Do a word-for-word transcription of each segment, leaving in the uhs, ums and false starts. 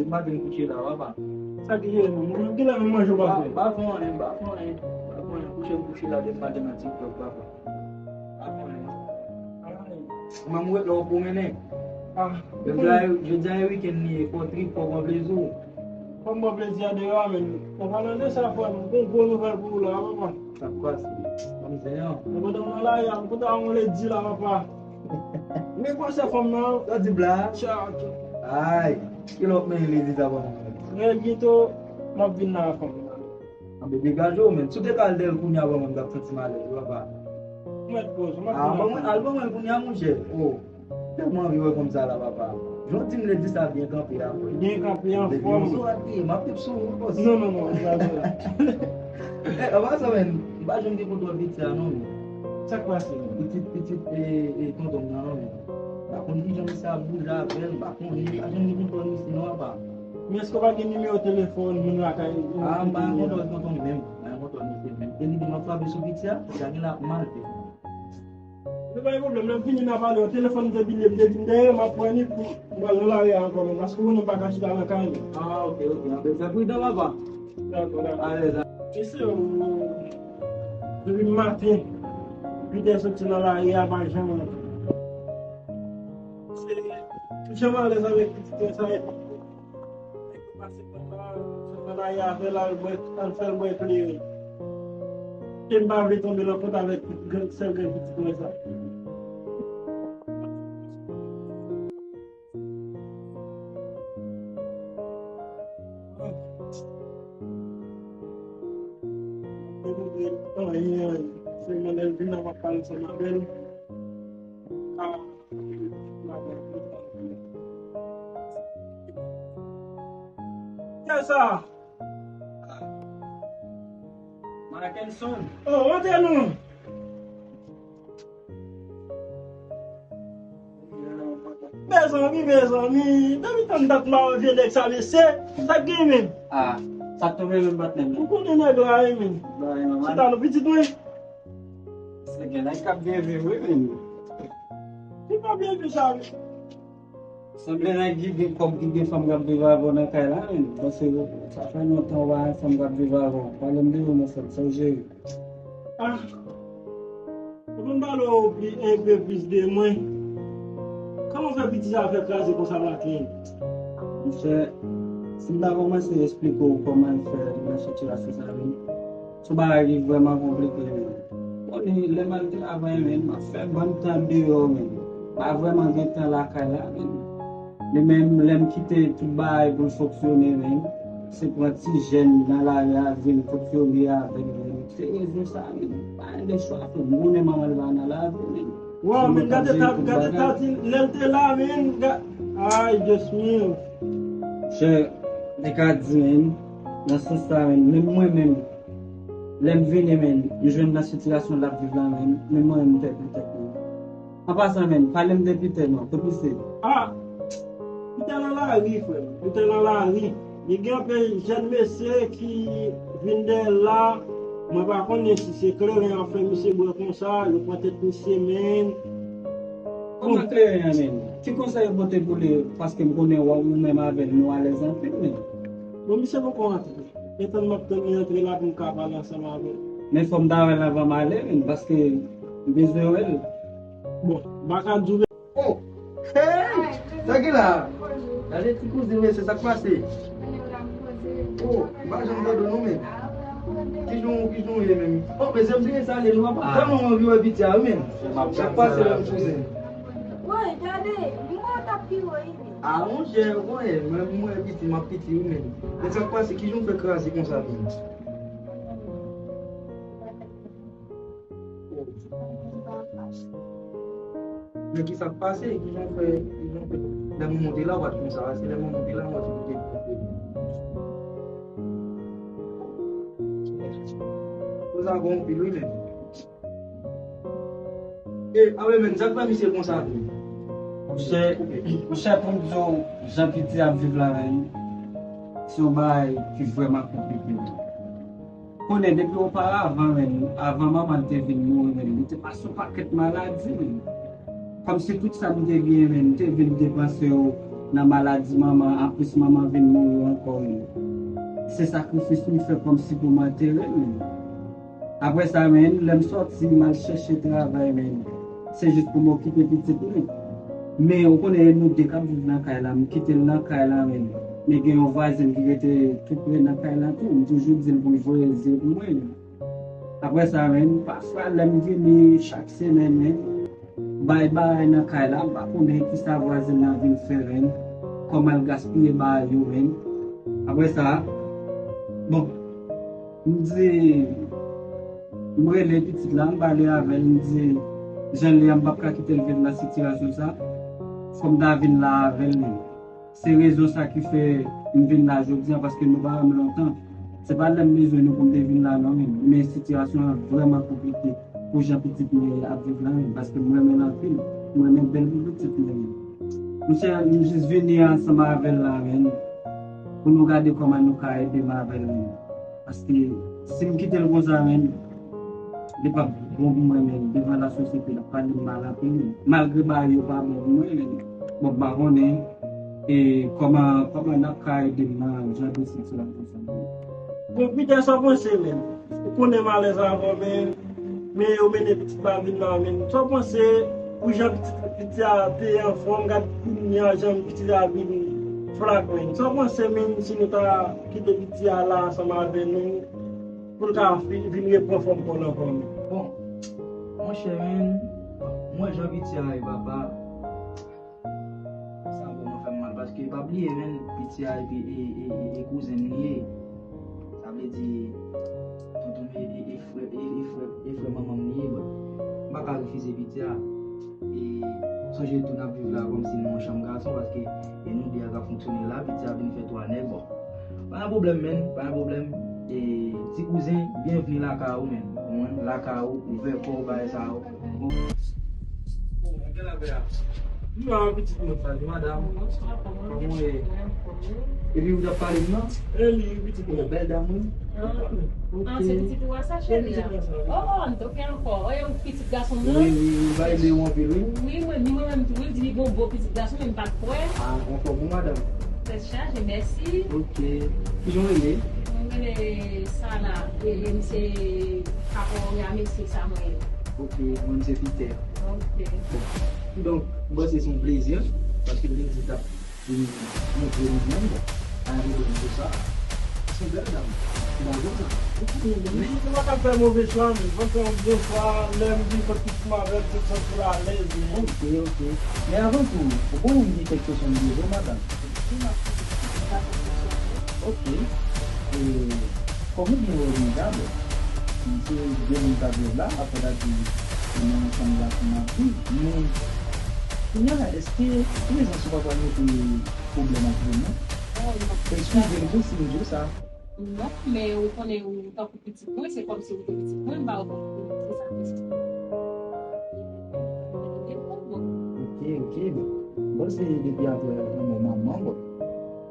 Depi maten m kouche la, papa. Sa ki ye menm? Mwen menm, kilè menm manje w pa fè? M pa fè anyen, m pa fè anyen. M pa fè anyen. Kouche m kouche la depi maten nan TikTok, papa. M pa fè anyen. Manman, ou wè lè w pwomennen. Ah. Jodi a, jodi a e wikenn li ye, fò w trip, fò w pran plezi w. Fò m pran plezi a deyò a, men. An palan de sa, frè m, gon gwo nouvèl pou ou la, papa. Sa k pase? Ban m zen an. Mwen kontan nan lari a, m kontan yon ledi la, papa. Men kòmsi fanm nan. Sa di bla? Tchak. Ay, ki lòt men ledi sa ban mwen? Trè byento, m ap vin la, fanm nan. Anben degaje w, men. Si w te ka al dèyè l kounye a, ban mwen, m t ap santi m alèz, wi, papa. Ou mèt poze, m ap vin la, fanm nan. Ah, ban mwen, al ban mwen l kounye a, monchè. Oh. Tèlman anvi wè fanm sa la, papa. Jan w di m lè di sa byen kanpe a, mwen. Byen kanpe, anfòm. Depi yon sou a kriye, m ap trip sou ou, bòs. Non, non, non, sa se la. Eh, anba sa, men, m pa janm gen kontwòl pitit sa, non, men. Sa k pase, men? Pitit, pitit, e, e, tonton m nan, non, men. M pa konn kijan misye ap bouje avè l, m pa konnen, m pa janm gen kontwòl misye, non, papa. Men èske w pa gen nimewo telefòn moun lakay ou? Ah, m pa gen kontwòl tonton m menm, m pa gen kontwòl misye menm. E li di m ap frape sou pitit sa, pitit sa gen la ap mal fè. Se pa yon pwoblèm, lè m fini n a pale, yon telefòn m te bliye, m te vin dèyè, m ap pran li pou m pral nan lari a ankò, men paske ou konnen m pa ka chita nan kay mwen. Ah, ok, ok. Anben fè pridan, papa. Dakò, dakò. Alèz. Mesye, ou, depi maten, Peter soti nan lari a, pa janm. Se, janm alèz avèk pitit mwen sa, epi Nèg yo pase pran la, sot nan lari a avè l, al bwè, al fè l bwè kleren. E m pa vle tonbe nan kont avèk gran, sèl grenn pitit mwen sa. Anyen, anyen. Sèlman lè l vin, n ap pale ansanm avè l. Ah. Kiyès sa? Markenson. Oh, antre non. Mezanmi, mezanmi. Depi tann dat m pa wè vye nèg sa, mesye. Sa k gen menm? Ah, sa k tonbe menm, patnè m? Ou konnen nèg la, wi, menm. Chita non, pitit mwen. Se gen nèg k ap byen viv, wi, men. Ki pa byen viv sa, wi? Sanble nèg ki gen kòb, ki gen fanm k ap viv avè w nan kay la, men. Paske sa fè lontan w pa wè fanm k ap viv avè w. Pale m de ou, monchè, sa w jere? Ah. Ou konn pale w pli, enpe plis de mwen. Kòman fè pitit sa fè kraze konsa maten? Monchè, si m ta kòmanse esplike w kòman l fè nan sitiyasyon sa, men. Se yon bagay ki vrèman konplike, men. Konnen lè m al travay, men, m ap fè bann tan deyò, men. Pa vrèman gen tan lakay la, men. Li menm, lè m kite tout bagay pou l fonksyone, men, se pran ti jèn nan lari a vin fonksyone avè l, men. Se rezon sa, men. Pa gen de chwa, frè m. M konnen manman l pa nan lavi, men. Waw, men gade ta, gade ta, lè l te la, men, ga-, ay, Dye m. Chè, li ka di, men, nan sans sa, men, menm mwen menm, lè m vini, men, m jwenn nan sitiyasyon l ap viv la, men, men mwen, m pèdi tèt mwen. An pasan, men, pale m de Peter non, kot misye? Ah! Peter nan lari, frè m. Peter nan lari. Li gen anpil jèn mesye ki vin dèyè l la. Mwen pa konnen si se kleren y ap fè misye bwè konsa, yo pran tèt misye, men. Kòman kleren an, men? Ki konsèy ou pote pou li? Paske m konnen w, ou menm avè l, nou alèz anpil, men. Bon, misye poko rantre. E tann m ap tann li antre la pou m ka pale ansanm avè l. Men fò m ta wè l anvan m ale, men, paske m bezwen wè l. Bon, m pa ka di w. Oh! Hey! Sa ki la? Gade ti kouzin, mesye, sa k pase? Oh, m pa janm tande w non, men. Kijan, kijan w ye, men? Oh, mesye, m bliye salye nou, papa. Tèlman m anvi wè pitit a, wi, men. Sa k pase la, m kouzin? Woy, gade, m wè w t ap pi wo, wi, men. Ah, monchè, woy, mwen, mwen piti, m ap piti, wi, men. Men sa k pase, kijan w fè kraze konsa, men? Men ki sa k pase? Kijan w fè, kijan w fè? Lè m monte la, w pa t konsa. Se lè m monte la, mwen te monte. Konsa, gon pil, wi, men. E, a wi, men, sa k fè misye konsa, wi? Monchè, monchè, pou m di w, jan piti ap viv la, men, se yon bagay ki vrèman konplike. Konnen depi oparavan, men, avan manman l te vin mouri, men, li te pase yon pakèt maladi, men. Kòmsi tout sa m te gen, men, m te vin depanse yo nan maladi manman, anplis manman vin mouri ankò, men. Se sakrifis m fè kòmsi pou m antere l, men. Apre sa, men, lè m sòti, m al chèche travay, men. Se jis pou m okipe pitit mwen. Men, ou konnen, e nou de k ap viv nan kay la, m kite l nan kay la, men. Men gen yon vwazen ki rete tou pre nan kay la, tou. M toujou di l pou l voye zye pou mwen, men. Apre sa, men, pafwa, lè m vini chak semèn, men, bay bagay nan kay la, m pa konnen kisa vwazen nan vin fè, men, kòman l gaspiye bagay yo, men. Apre sa, bon, m di, m rele pitit la, m pale avè l, m di, jan l ye a, m p ap ka kite l viv nan sitiyasyon sa, fò m ta vin la avè l, men. Se rezon sa ki fè m vin la jodi a, paske nou pa wè m lontan. Se pa lè m bezwen nou pou m te vin la, non, men, men sitiyasyon an vrèman konplike pou jan pitit mwen ap viv la, men, paske m renmen l anpil. M renmen bèl pou pitit mwen, men. Monchè, m jis vini ansanm avè l la, men, pou nou gade kòman nou ka ede m avè l, men. Paske si m kite l konsa, men, li p ap bon pou mwen, men, devan lasosyete, l ap pale m mal anpil, men. Malgre bagay yo pa bon pou mwen, men, bon, m pa konnen, e, kòman, kòman n ap ka ede m nan jan de sitiyasyon sa, men. Bon, Peter, sa w panse, men? Ou konnen m alèz avè w, men, men yo mennen pitit la vin la, men. Sa w panse pou jan pitit, pitit a te anfòm, gad kounye a jan pitit la vin flak, men. Sa w panse, men, si nou ta kite pitit a la ansanm avè nou, pou l ka fi-, vin repran fòm kò l ankò, men. Bon, monchè, men, mwen jan pitit a ye, papa, sa vrèman fè m mal, paske pa bliye, men, pitit a epi e, e, e, e kouzen m li ye. Sa vle di, tonton m e, e, e frè, e, e frè, e frè manman m li ye, bon. M pa ka refize pitit a. E sonje tou n ap viv la kòmsi nan yon chanm gason, paske e nou de a k ap fonksyone la, pitit a vin fè twa nèg, bon. Pa gen pwoblèm, men, pa gen pwoblèm. E, ti kouzen, byenvni lakay ou, men. Ou konprann? Lakay ou, ouvè kò w, bagay sa yo. Bon. Bon, gen la, gen la. M la, pitit mwen, pale, madanm. Bonswa, kòman w ye? Kòman w ye? Epi ou t ap pale m nan? E li, pitit mwen. Bèl dam, wi. Ah. Ok. Ah, se pitit ou a sa, cheri a? Wi, pitit mwen sa, wi. Oh, oh, m toke ankò. Oh, e ou pitit gason m nan? Wi, wi, wi, bay li anpil, wi. Wi, mwen, ni mwen menm tou, wi, di li gon bon pitit gason, men m pa t kwè. Ah, anfòm ou, madanm? Tèt chaje, mèsi. Ok. Kijan w rele? Mwen rele Sala, e, e, m se kapòl a mesye sa mwen ye. Ok, mwen se Peter. Ok. Bon. Donk, mwen se yon plezi, paske m te di t ap vin montre nou menm, bon, pa gen pwoblèm pou sa. Se yon bèl dam. Ou pa konn sa? Ou pa konn sa? Men nou pa ka fè move chwa, men. Mwen fè yon bon chwa, lè m vin kot pitit mwen avè l, tout sòt pou l alèz, men. Ok, ok. Men avan tou, ou konnen m gen kèk kesyon m poze w, madanm. Ok. E, kòm ou byen wè, nou dabò, se de moun k ap viv la, apre dati nou nan yon chanm gason n ap viv. Men, kounye a la, èske prezans ou pa pral mete pwoblèm ant nou, non? Eskize m tou si m di w sa. Non, men ou konnen ou tankou pitit mwen, se kòmsi ou te pitit mwen, m pa wè pou ki sa. Ok, ok. Bon, se depi apre lanmò manman, bon.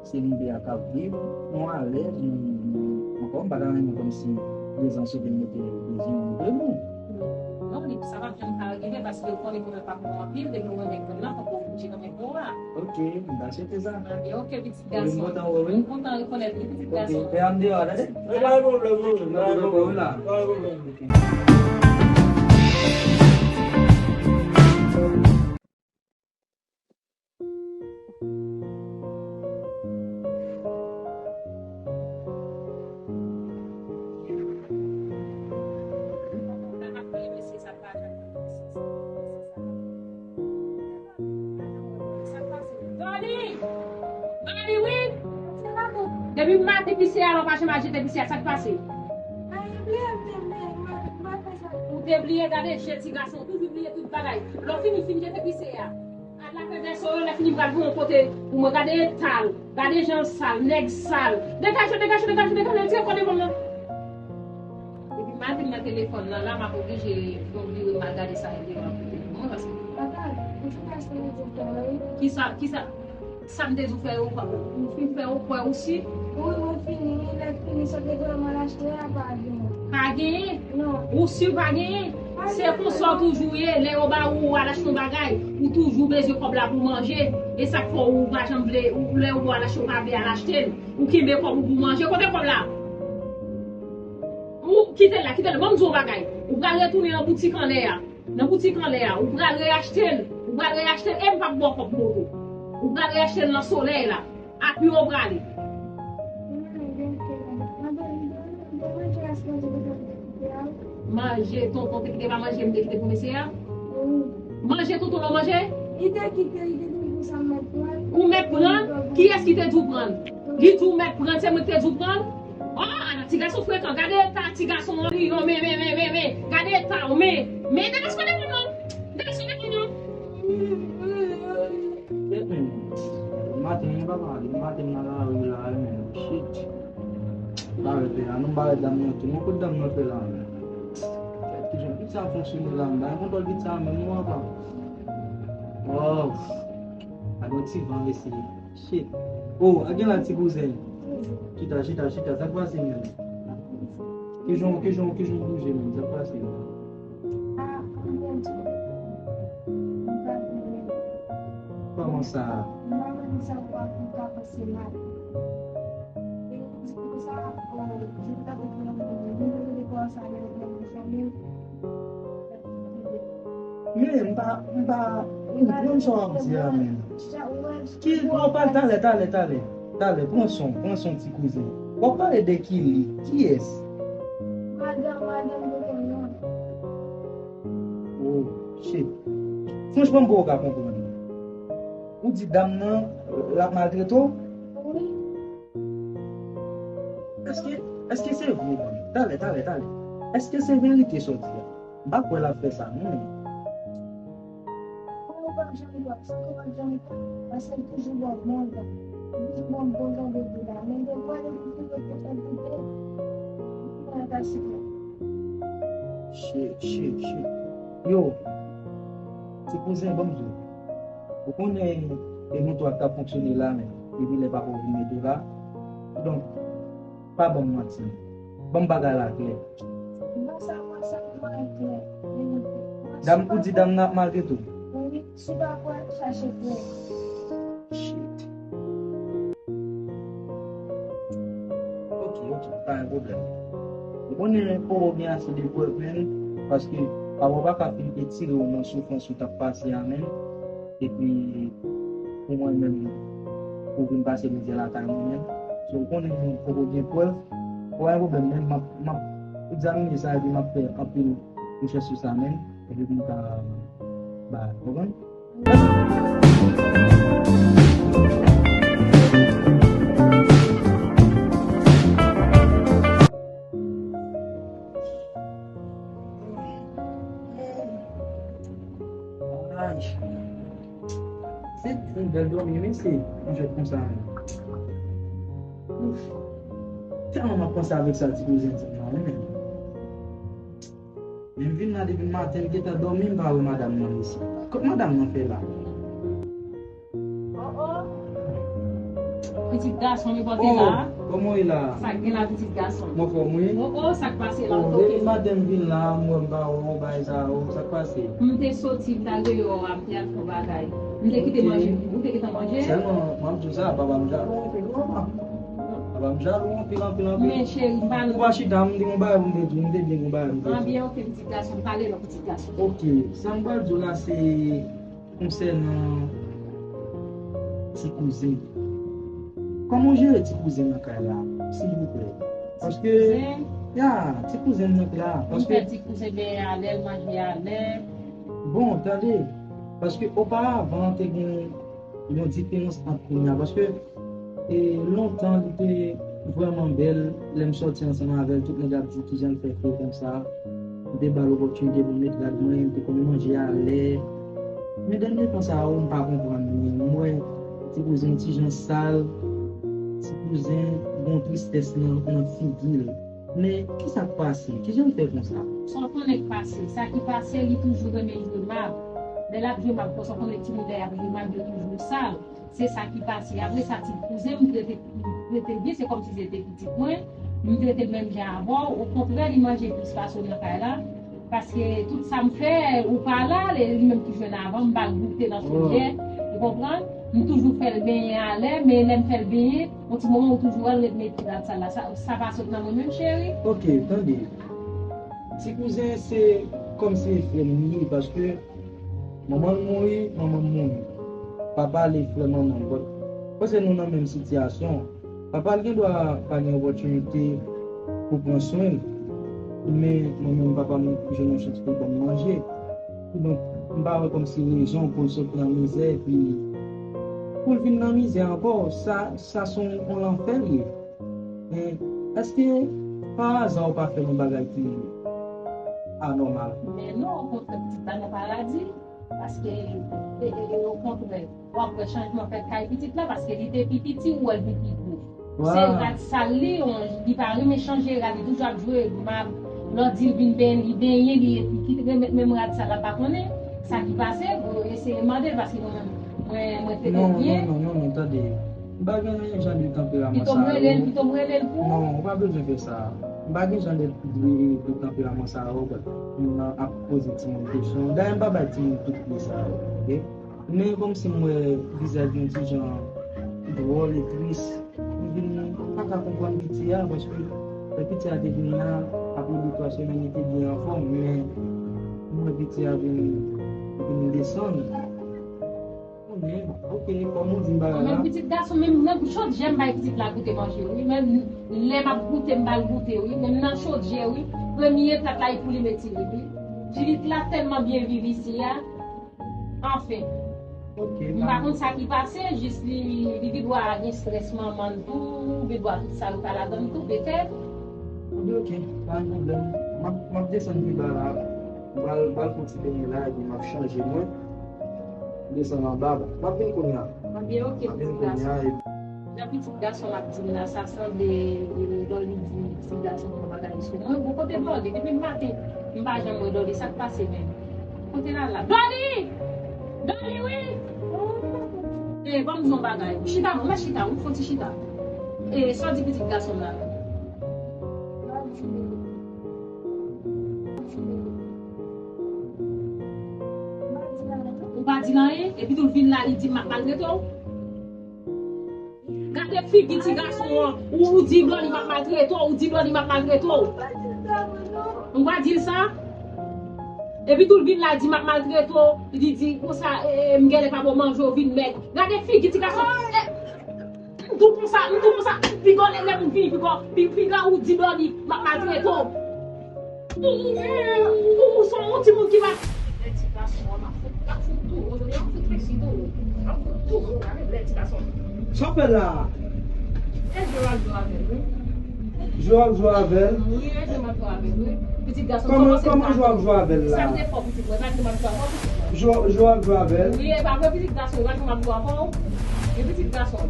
Se lide a k ap viv, nou alèz, nou, nou, ankò, m pa ta renmen kòmsi prezans ou te mete bezwen de nou. Non, li, sa p ap janm ka rive, paske ou konnen mwen pa bon anpil, depi mwen renmen grann nan, fòk ou oblije renmen gwo a. Ok, m ta swete sa. Ebyen, ok, pitit gason. Mwen kontan wè w, wi. Mwen kontan rekonèt li, pitit gason. Ok, fè a m deyò a, tande? E pa gen pwoblèm, non, pa gen pwoblèm. Pa gen pwoblèm. Doni! Doni, wi! Depi maten, pise a, lè w pa janm al jete pise a, sa k pase? Ou te bliye, gade je ti gason, toujou bliye tout bagay. Lè w fini, fin jete pise a. Al lave vèso yo, lè fini, m pral pou yon kote pou mwen gade eta l, gade jan l sal, nèg sal. Degaje w, degaje w, degaje w, degaje w, retire kò devan m nan. Epi m al vin nan telefòn nan la, m ap oblije fè yon vire m al gade sa yo te ranpli pou mwen, paske. Papa, ou fin achte medikaman, wi. Kisa, kisa, sa m te di w fè yo, ou fin fè yo kwè ou si? Wi, mwen fini, wi, lè fini, sa te vrèman achte a, pa genyen. Pa genyen? Non. Ou si pa genyen? Se konsa w toujou ye, lè yo ba ou, ou al achte yon bagay, ou toujou bezwen kòb la pou manje, e sa k fè ou pa janm vle, ou lè yo ba w al achte, ou pa vle al achte l, ou kenbe kòb ou pou manje, kote kòb la? Ou kite l la, kite l la, ban m di w yon bagay, ou pral retounen nan boutik anlè a, nan boutik anlè a, ou pral reyachte l, ou pral reyachte l, e m p ap ba w kòb pou oto, ou pral reyachte l nan solèy la. Ak yo prale. Manje tonton te kite pa manje, m te kite pou mesye a. Manje tonton an manje? Li te kite, li te di pou sa mèt pran. Ou mèt pran? Kiyès ki te di w pran? Li di w mèt pran, se mwen ki te di w pran? Oh, ala ti gason frekan, gade eta ti gason an, li, non, men, men, men, men, men, gade eta w, men, men, degaje w de mwen non, degaje w de mwen non. Kèt men, maten mwen pa pale, maten m nan lari la, men, shit. Barèt la, nou barèt dam nan tou, men kot dam nan fè la, men? Kèt, kijan pit sa fonksyone la, m pa gen kontwòl pit sa menm non, apa. Wow. Ak yon ti van mesye. Shit. Oh, a gen la ti kouzen. Chita, chita, chita, sa k pase menm? Kijan, kijan, kijan w bouje menm, sa k pase menm? Ah, mon Dieu. M pa vle. Kòman sa? M pa konn sa w ap fè, m ka panse mal. E ou di konsa, oh, je t'avais dit, m te rele kò sa, men, men, men, men. Men, m pa, m pa konprann sa w ap di a, men. Ki, w ap pale talè, talè, talè. Talè, pran son, pran son ti kouzen. W ap pale de ki li? Kiyès? Madanm, madanm de Tonyon. Oh, shit. Franchman, m poko ka konprann. Ou di dam nan, l ap maltrete w? Wi. Èske, èske se vre, man? Talè, talè, talè. Èske se verite sa w di a? M pa kwè l ap fè sa, non. Ou pa janm kwè, sa ou pa janm kwè, paske l toujou ba w bon jan. Li toujou ba w bon jan de di la. Men de fwa, li toujou rete fè koute, li pa ta siklon. Shit, shit, shit. Yo, ti kouzen, ban m di w. Ou konnen, e nou twa k ap fonksyone la, men, depi lè papa w vin mete w la. Donk, pa ban m manti. Ban m bagay la klè. Ban sa mwen sa mwen klè. Dam, ou di dam nan ap maltrete w? Wi, si w pa kwè, chache prèv. Shit. Ok, ok, pa gen pwoblèm. Ou konnen poko gen ase de prèv, menm, paske papa w pa ka fin etire w nan soufrans ou t ap pase a, menm. Epi, pou mwen menm, pou vin pase mizè lakay mwen menm. So, ou konnen mwen poko gen prèv, pa gen pwoblèm, men m ap, m ap egzamine sa epi m ap fè anpil rechèch sou sa menm, epi pou m ka ba, konprann? Ay. Se yon bèl dòmi, men se yon jwèt konsa menm. Ouf. Tèlman m ap panse avèk sa ti kouzen di m nan, wi, men. Men m vin la depi maten, m gentan dòmi, m pa wè madanm nan isi. Kot madanm nan fè la? Oh, oh. Pitit gason m pote la. Oh, kòman w ye la? Sa k gen la, pitit gason? M anfòm, wi. Oh, oh, sa k pase la? Oh, depi maten m vin la, m wè m pa wè w, bagay sa yo, sa k pase? M te soti, m t al deyò a, m te al fè yon bagay. M te kite manje, ou te gentan manje? Sèlman, m ap di w sa, papa m jalou anpil, wi, mama. Papa m jalou anpil, anpil, anpil. Men cheri, m pa... Ou pa chita, m te gen yon bagay pou m te di w, m te byen gen yon bagay pou m te di w. An byen, oke, pitit gason, pale non, pitit gason. Oke, sa m pral di w la, se konsènan ti kouzen. Kòman w jere ti kouzen nan kay la, silvouplè? Paske, ya, ti kouzen nan k la. Paske ti kouzen benyen alè, l manje alè. Bon, tande, paske oparavan, te gen yon diferans ant kounye a, paske, e, lontan, li te vrèman bèl, lè m sòti ansanm avè l, tout nèg ap di kijan l fè fre konsa. M te ba l opòtinite pou l met rad mwen, m te konn manje alè. Men dènye tan sa yo, m pa konprann li. M wè ti kouzen ti jan sal, ti kouzen gen yon tristès nan, nan figi l. Men, kisa k pase? Kijan l fè konsa? Sa w konnen k pase. Sa ki pase, li toujou renmen jwe mab. Lè l ap jwe mab, konsa w konnen timoun lè y ap jwe mab, yo toujou sal. Se sa ki pase. Apre sa, ti kouzen m trete, m trete l byen, se kòmsi se te pitit mwen. M trete l menm jan avè w. Okontrè, li manje plis pase w nan kay la. Paske tout sa m fè, ou pa la, li menm ki jwenn avan, m pa goute nan chodiè, ou konprann? M toujou fè l benyen alè, men lè m fè l benyen, yon ti moman ou toujou wè l ret mete rad sal la. Sa, sa pa sot nan mwen menm, cheri? Ok, tande. Ti kouzen, se kòmsi e frè m li ye, paske manman l mouri, manman m mouri. Papa l e frè manman m. But, paske nou nan menm sitiyasyon, papa l gen dwa pa gen opòtinite pou pran swen l. Men mwen menm, papa m jwenn yon chans pou l ban m manje. Kidonk, m pa wè kòmsi rezon pou l sot nan mizè, epi pou l vin nan mizè ankò, sa, sa se yon lanfè l ye. Men, èske pa aza w pa fè yon bagay ki anòmal? Men non, okontrè, pitit la nan paradi. Paske, e, e, e, okontrè, w ap wè chanjman fèt kay pitit la, paske li te pi piti, ou wè l vin pi gwo. Se rad sal li, yon, li pa renmen chanje rad, li toujou ap jwe, m ap, lè w di l vin benyen, li benyen, li, li kite remèt menm rad sal la, pa konnen sa ki pase, ou eseye mande l, paske mwen menm, mwen, mwen trete l byen. Non, non, non, non, non, tande. M pa gen jan de tanperaman sa yo. Pito m rele l, pito m rele l pou ou. Non, ou pa bezwen fè sa. M pa gen jan de, de, de tanperaman sa yo, but moun nan ap poze timoun kesyon. Dayè, m pa bay timoun tout pri sa yo, ok? Men kòmsi m wè vizaj li yon ti jan dwòl e tris, m vin pa ka konprann piti a, paske lè piti a te vin la, apre de twa semèn, li te byen anfòm, men m wè piti a vin, vin desann. Konnen, ok, kòm ou di m bagay la. Menm pitit gason, menm nan chodiè m bay pitit la goute manje, wi. Menm lè m ap goute, m ba l goute, wi. Menm nan chodiè, wi. Premye plat la, e pou li m retire, wi. Jilit la tèlman byen viv isi a. Anfen. Ok, m pa konn sa ki pase, jis li, li gen dwa gen estrès manman l tou, gen dwa tout sa yo ka ladan l tou, petèt. Ok, ok, pa gen pwoblèm. M ap, m ap desann pi ba la. M pral, m pral pran ti benyen la, epi m ap chanje mwen. Desann anba, m ap vin kounye a. Ebyen, ok, pitit gason. Jan pitit gason m ap di m la, sa sanble, e, Dolly di pitit gason mwen bagay sou mwen. Bon, kote Dolly? Depi maten, m pa janm wè Dolly. Sa k pase menm? Kote l al la? Dolly! Dolly, wi! E, ban m di yon bagay. Chita, non, mèt chita, wi, fon ti chita. E, sa w di pitit gason m la? Ou pa di l anyen, epi tou l vin la, li di m ap maltrete w. Gade figi ti gason an, ou, ou di Dolly m ap maltrete w, ou di Dolly m ap maltrete w. Ou pa di l sa? Epi tou l vin la, li di m ap maltrete w, li di konsa, e, e, m genlè pa ba w manje, w vin mèg. Gade figi ti gason. E, M tou konsa, m tou konsa, piga lè, lè moun fini piga, pi, piga ou di Dolly, m ap maltrete w. Ou, ou, ou, ou se yon timoun ki pa. Lè ti gason an, m ap fout, m ap fout tou, jodi a, m ap fout resi tou. M ap fout tou, gade lè ti gason. Sa w fè la? E jwe w ap jwe avè l, wi. Jwe w ap jwe avè l? Wi, e jwe m ap jwe avè l, wi. Pitit gason, kòman, kòman jwe w ap jwe avè l la? Sa m te fè w, pitit mwen, pa di m ap jwe avè w, pitit mwen. Jwe, jwe w ap jwe avè l? Wi, e pa vre, pitit gason, e pa jwe m ap jwe avè w. E pitit gason.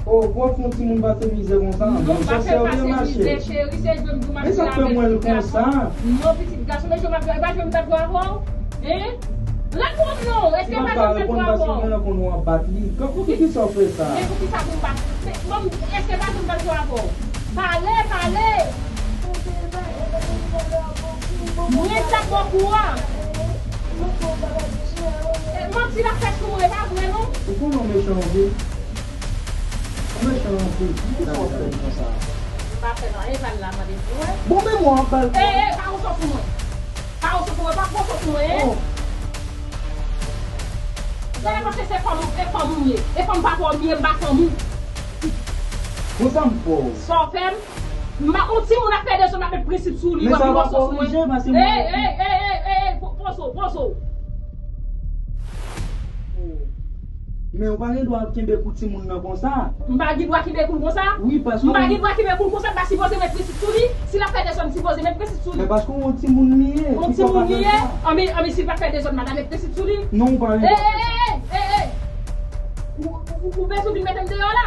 Oh, pou w ap fè yon timoun pase mizè konsa? Non, m pa fè l pase mizè, cheri, se jwe m di w m ap jwe avè l, pitit gason. Non, pitit gason, e jwe m ap jwe, e pa jwe m t ap jwe avè w? Hein? Reponn non, èske e pa jwe m t ap jwe avè w? Li pa ka reponn paske mwen konn w ap bat li. Pou ki, poukisa w fè sa? Men poukisa pou m bat? Men, bon, èske e pa jwe m t ap jwe avè w? Pale, pale! Mwen t ap ba w kou a. E, manti l ap fè sou mwen, e pa vre non. Ou konnen w mechan anpil. Ou mechan anpil. Poukisa w fè m konsa? M pa fè nan, e pa l la mande pou wè. Bon, men mwen an bal. E, e, pa wè w sou mwen. Pa wè w sou mwen, pa wè w sou mwen, hein? Oh. Gade paske se fanm, e fanm ou m ye. E fanm papa w m ye, m pa fanm ou. Konsa m fè w. Sa w fè m? M pa, yon timoun ap fè dezòd, m ap met prensip sou li, w ap vin pran sòs mwen. Ey, ey, ey, ey, ey, po-, poze w, poze w. Men ou pa gen dwa ap kenbe kou timoun nan konsa. M pa gen dwa kenbe kou l konsa? Wi, paske m pa gen dwa kenbe kou l konsa, m pa sipoze met prensip sou li. Si l ap fè dezòd, m sipoze met prensip sou li. Men paske w yon timoun li ye. Yon timoun li ye? Anben, anben, si l pa fè dezòd, m pa ta met prensip sou li. Non, ou pa gen dwa fè sa. Ey, ey, ey, ey, ey! Ou, ou, ou bezwen vin mete m deyò la?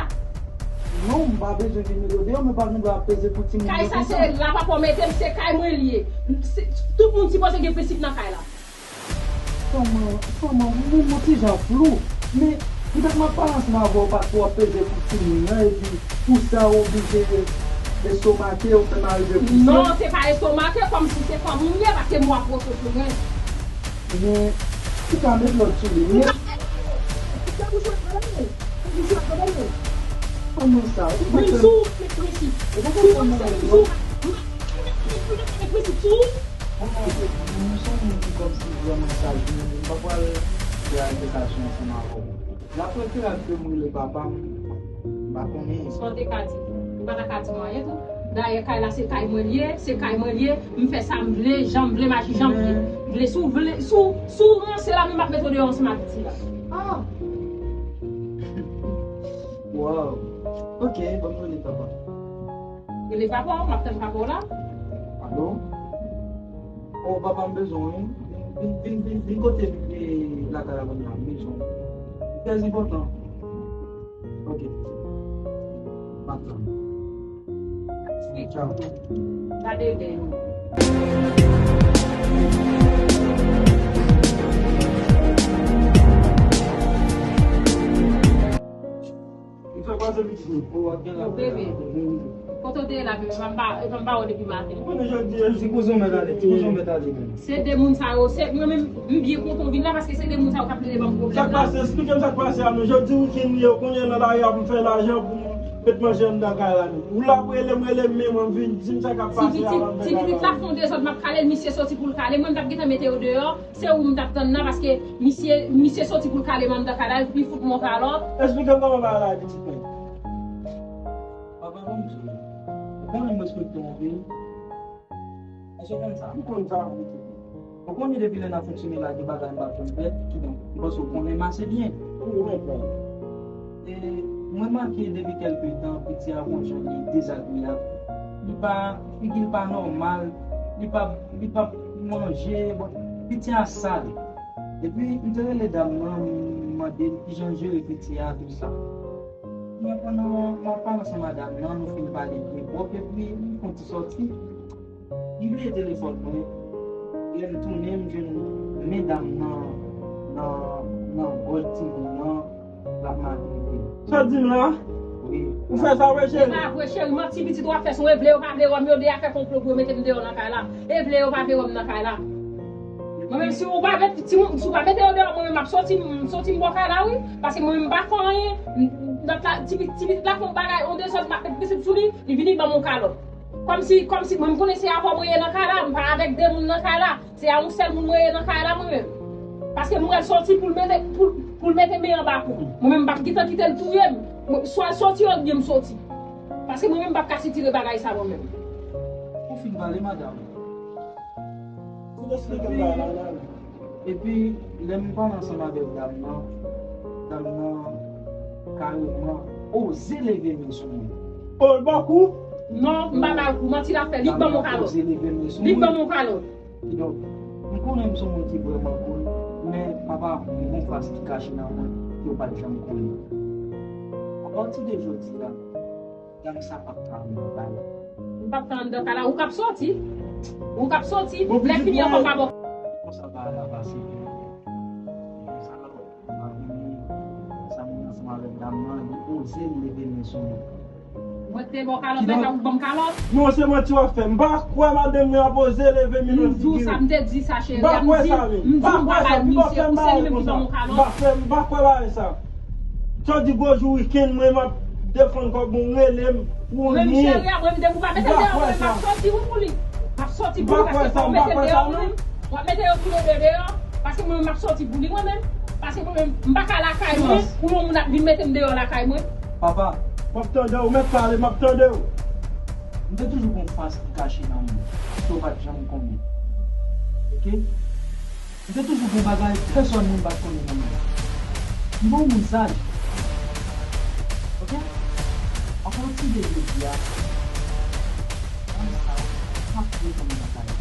Non, m pa bezwen vin mete w deyò, men pa gen dwa ap peze kou timoun nan konsa. Kay sa se la papa w mete m, se kay mwen li ye. Se, tout moun sipoze gen prensip nan kay la. Fanm an, fanm an, ou menm ou ti jan flou. Men, poutèt m ap pale ansanm avè w, pa twò peze kou timoun nan, epi pou sa w oblije Estomake, ou fè m arive pouse. Non, se pa estomake, kòmsi se fanm ou m ye, paske m wè pwoche sou mwen. Men, ou ka met lòd sou li, wi. Kòman sa? Ou pa fè m. Ou pa fè m. Ou pa fè m. Ou pa fè m. Ou se yon moun ki kòmsi vrèman saj, men m pa pral fè altèkasyon ansanm avè w. L ap prefere ke m rele papa m, m pa konnen. Sa w te ka di? Ou pa ta ka di m anyen tou. Dayè, kay la se kay mwen l ye, se kay mwen l ye, m fè sa m vle, jan m vle, m aji jan m vle. M vle, si w vle, si w, si w ranse la, men m ap mete w deyò ansanm ak pitit la. Ah! Wow! Ok, ban m rele papa. Rele papa w, m ap tann papa w la. Alo? Oh, papa, m bezwen w, wi. Vin, vin, vin, vin kote m, e, lakay la kounye a, m bezwen w. Trè enpòtan. Ok. M ap tann. Tchaw. Gade den. Li fè kwaze pitit nou. Yo, bebe. Kote w te ye la, bebe? Epa m ba, epa m ba w depi maten. Ou konnen jodi a, sipoze w mèt ale, sipoze w mèt ale menm. Se de moun sa yo, se, mwen menm, m byen kontan w vin la paske se de moun sa yo k ap rele ban m pwoblèm la. Sa k pase? Esplike m sa k pase a non. Jodi wikenn li ye, ou konnen nan lari a pou m fè lajan pou m met manje anndan kay la menm. Ou la pou rele m, rele m, men mwen vin di m sa k ap pase a anndan kay la. Ti pitit, ti pitit la fè yon dezòd, m ap kale l, misye soti pou l kale. Mwen m t ap gentan mete yo deyò. Se ou m t ap tann nan, paske misye, misye soti pou l kale m anndan kay la, epi li fout mwen yon kalòt. Esplike m kòman bagay la ye, pitit mwen. Papa, ban m di w, ou konnen m respekte w anpil. Èske w konn sa? M konn sa, pitit mwen. Ou konnen depi lè n ap fonksyone la, gen bagay m pa t konn fè, kidonk, m panse w konnen m ase byen. Wi, mwen konn. E, mwen remake depi kèlke tan, piti a gon jan li dezagreyab. Li pa, figi l pa nòmal, li pa, li pa manje, bon, piti a sal. Epi, m te rele dam nan, m mande l kijan l jere piti a, tou sa. Men pandan m ap pale ansanm a dam nan, nou fin pale byen pwòp, epi m fè yon ti sòti. M bliye telefòn mwen. Lè m tounen, m jwenn men dam nan, nan, nan gòj timoun nan, l ap maltrete l. Sa w di m la? Wi. Ou fè sa vre, cheri? E pa vre, cheri, manti pitit w ap fè sou mwen, vle yo pa vle wè m, yo de a fè konplo pou yo mete m deyò nan kay la. E vle yo pa vle wè m nan kay la. Mwen menm, si w pa met, si w, si w pa mete yo deyò, mwen menm m ap soti, m soti m bò kay la, wi. Paske mwen menm m pa fè anyen, m, m, ti, ti pitit la fè yon bagay, yon dezòd, m ap met pitit sou li, li vini ban m yon kalòt. Kòmsi, kòmsi, mwen, m konnen se avè w mwen ye nan kay la, m pa avèk de moun nan kay la. Se a yon sèl moun mwen ye nan kay la, mwen menm. Paske m wè l sòti pou l mete, pou, pou l mete men anba kou m. Mwen menm, m p ap gentan kite l touye m. Mwen, swa l sòti, oubyen m sòti. Paske mwen menm, m p ap ka sitire bagay sa, mwen menm. Ou fin pale, madanm? Epi, epi, lè m pale ansanm avèk dam nan, dam nan kareman oze leve men sou mwen. O, l ba w kou? Non, m pa ba l kou. Manti l ap fè. Li k ban m yon kalòt. Li k ban m yon kalòt. Kidonk, m konnen m se yon moun ki vrèman koul, men papa, gen yon fas ki kache nan mwen ke w pa t janm konnen. Apati de jodi a, dam sa p ap ka antre nan kay la. M p ap ka anndan kay la. Ou k ap sòti. Ou k ap sòti. Lè fini an, fò m pa ba w. Konsa bagay la pase. Konsa, m ap vini, sa moun ansanm avèk dam nan, li oze leve men sou mwen. Mwen te ba w kalòt, men sa ou ban m kalòt. Non, se manti w ap fè. M pa kwè madanm mwen ap oze leve men nan figi w. M di w sa, m te di sa, cheri. M pa kwè sa, men. M pa kwè sa. Piga w fè m bagay konsa. M pa fè, m pa kwè bagay sa. Sa w di gwo jou wikenn, mwen m ap defann kòb mwen, ou rele m, ou ni. Mwen menm, cheri a, mwen menm, depi w pa mete m deyò, mwen menm, m ap sòti wi pou li. M ap sòti pou li, paske fò w mete m deyò mwen menm. W ap mete yo tou le de deyò, paske mwen menm, m ap sòti pou li mwen menm. Paske mwen menm, m pa ka lakay mwen, pou yon moun ap vin mete m deyò lakay mwen. Papa, m ap tande w, mèt pale, m ap tande w. M te toujou gen yon fas ki kache nan mwen, ke w pa t janm konnen. Oke? M te toujou gen bagay pèsòn moun pa t konnen nan mwen. M pa yon moun saj. Oke? Apati de jodi a, dam sa yo p ap reponn nan kay la.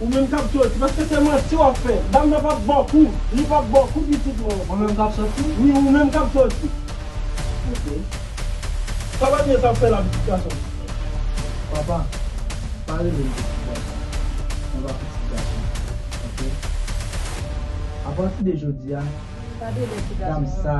Ou menm k ap sòti, paske se manti w ap fè. Dam nan p ap ba w kou. Li p ap ba w kou, pitit mwen. Mwen menm k ap sòti? Wi, ou menm k ap sòti. Oke. Sa pa byen sa w ap fè la, pitit gason. Papa, pa rele m pitit gason. Mwen pa pitit gason. Oke? Apati de jodi a, dam sa,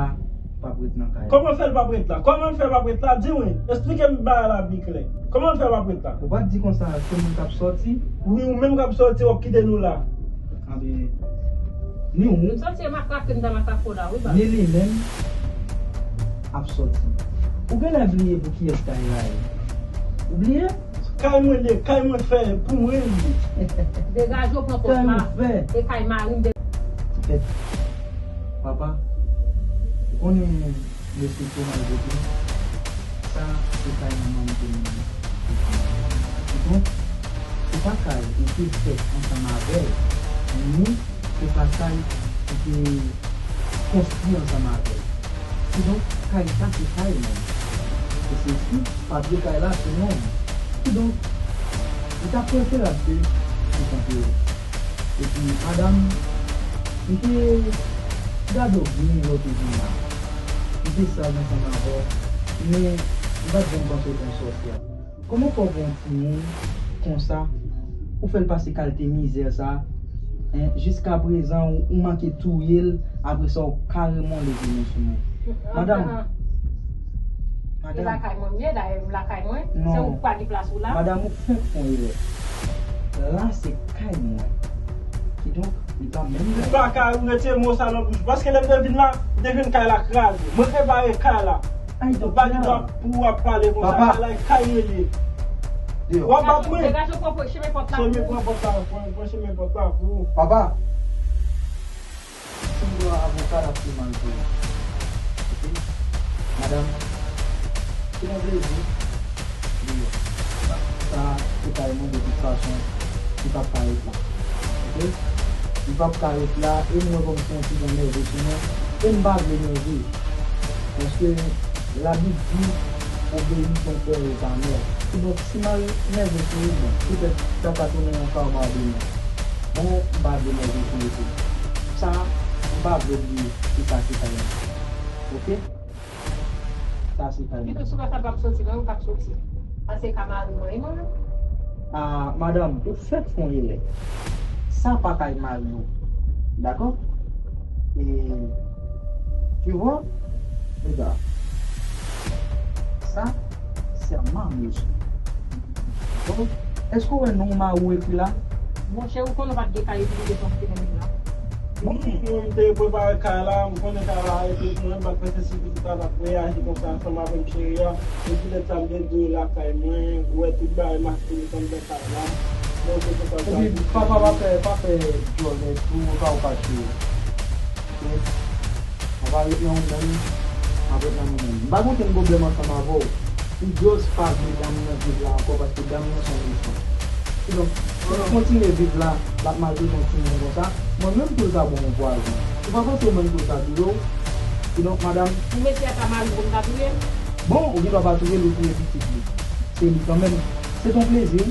p ap ret nan kay la. Kòman l fè l p ap ret la? Kòman l fè l p ap ret la? Di mwen, esplike m bagay la pi klè. Kòman l fè l p ap ret la? Ou pa t di konsa, se mwen k ap sòti? Wi, ou menm k ap sòti, w ap kite nou la. Anben, ni ou, sòti e matrape m nan matrapo la, wi, baz. Ni li menm ap sòti. Ou genlè bliye pou kiyès kay la ye. Ou bliye? Kay mwen li ye, kay mwen fè pou mwen li ye. Degaje w, pran pòz la. Kay mwen fè. E kay mari m. Tèt. Papa, ou konnen mesye Thomas Godin, sa se kay manman m te mennen. Kidonk, se pa kay ou te fèt ansanm avè l, ni se pa kay ou te konstwi ansanm avè l. Kidonk, kay sa se kay mwen. E se si papye kay la sou non m. Kidonk, li ta preferab ke m kanpe. Epi, madanm, m te gade w byen lè w te vin la. M te saj ansanm avè w, men m pa t janm panse w te yon sòsyè. Kòman fè w pran yon timoun konsa, ou fè l pase kalte mizè sa, en, jiskaprezan ou, ou manke touye l, apre sa w kareman leve men sou mwen. Madanm, ah, ah. Madanm. E lakay mwen m ye, dayè m lakay mwen. Non. Se ou k pa gen plas ou la. Madanm, ou fenk fè yon erè. La se kay mwen. Kidonk, li pa menm kay. Ou pa ka retire mo sa nan bouch ou. Paske lè m te vin la, m te jwenn kay la kraze. Mwen repare kay la. Ou pa gen dwa pou w ap pale konsa. Papa. Kay la, kay mwen li ye. Deyò. W ap bat mwen. Degaje w, pran chemen pòt la pou ou. Chemen pòt la, pran, pran chemen pòt la pou ou. Papa. Si m gen yon avoka, l ap pi mal pou ou. Oke? Madanm, se yon plezi. Deyò. Sa, se kay mwen, de tout fason, li p ap ka ret la. Oke? Li p ap ka ret la, e m wè kòmsi yon ti jan nève sou mwen, e m pa vle nève. Paske Labib di, obéis ton père et ta mère. Kidonk, si m al nève sou ou, bon, petèt, sa ka tounen yon karma de mwen. Bon, m pa vle nève sou ou tou. Sa, m pa vle bliye, se sa ki fè l. Oke? Sa se kay mwen. Pito sou sa p ap soti, non, ou p ap soti. Sa se kay mari mwen, wi, mwen. Ah, madanm, ou fèk fè yon erè. Sa pa kay mari w. Dakò? E, tu vois? Regarde. Sa, c'est à ma maison. Bon, èske w wè non mari w ekri la? Monchè, ou konnen w pa t gen kay epi ou te panse nan men la. Bon, mwen te prepare kay la, m konnen kay la epi mwen pa t panse si pitit la t ap reyaji konsa ansanm avè m cheri a. Epi lè sa m te di w lakay mwen, ou wè tout bagay maske li konn fè kay la. Bon, se konsa sa. Epi papa pa fè, pa fè djòlè tou, pa ou pa cheri. Oke? Mwen pa ret nan ou menm, m ap ret nan nou menm. M pa gen okenn pwoblèm ansanm avè w. Fidyòs pa vle dam nan viv la ankò paske dam nan se yon mechan. Kidonk, si w kontinye viv la, l ap maltrete yon timoun konsa, mwen menm tou l ka ban m yon pwazon. Ou pa panse ou menm tou l ka touye w? Kidonk, madanm. Pou mesye a ta mari w pou m ta touye l? Bon, ou gen dwa pa touye l, ou touye pitit li. Se li kanmenm. Se t on plezi.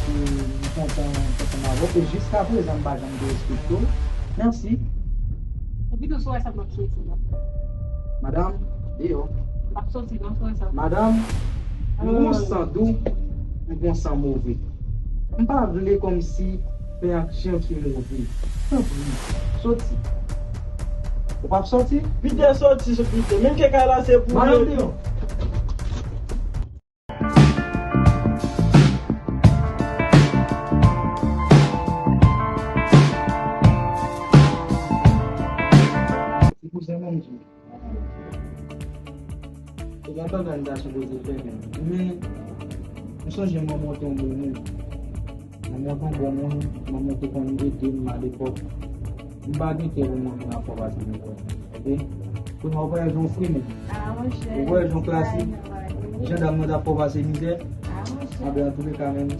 E m kontan ansanm avè w. E jiskaprezan, m pa janm derespekte w. Mèsi. Ou pito sou wè sa m ap soti la. Madanm, deyò. M ap soti non, sou wè sa. Madanm, m gon san dou, m gon san move. M pa vle kòmsi fè aksyon ki move. Tanpri, soti. Ou p ap soti? Pite soti, se pite. Menm ke kay la se pou mwen. Madanm, deyò. Se kouzen mwen, m di w. Se gen bagay m ta sipoze fè menm. Men, m sonje mwen monte yon bon moun. Mwen monte yon bon moun, mwen monte konn ede m alepòk. M pa gen kè pou mwen pran afè w pase mizè. Oke? Kounye a w pa wè jan w fri menm. Ah, monchè. Ou wè jan w klasik. Jan dam nan t ap fè w pase mizè. Ah, monchè. Anben, antouleka, menm,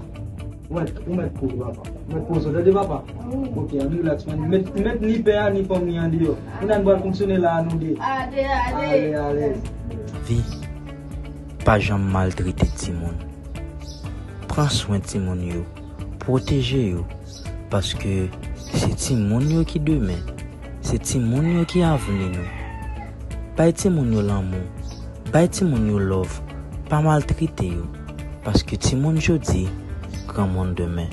ou mèt, ou mèt poze, papa. Ou mèt poze, tande, papa. Wi. Oke, ann relax, man. Mèt, mèt ni pè a, ni fanmi an deyò. Kounye a n pral fonksyone la a nou de. Ale, ale. Ale, ale. Vi, pa janm maltrete timoun. Pran swen timoun yo. Pwoteje yo. Paske se timoun yo ki demen. Se timoun yo ki avni nou. Bay timoun yo lanmou. Bay timoun yo love. Pa maltrete yo. Paske timoun jodi, granmoun demen.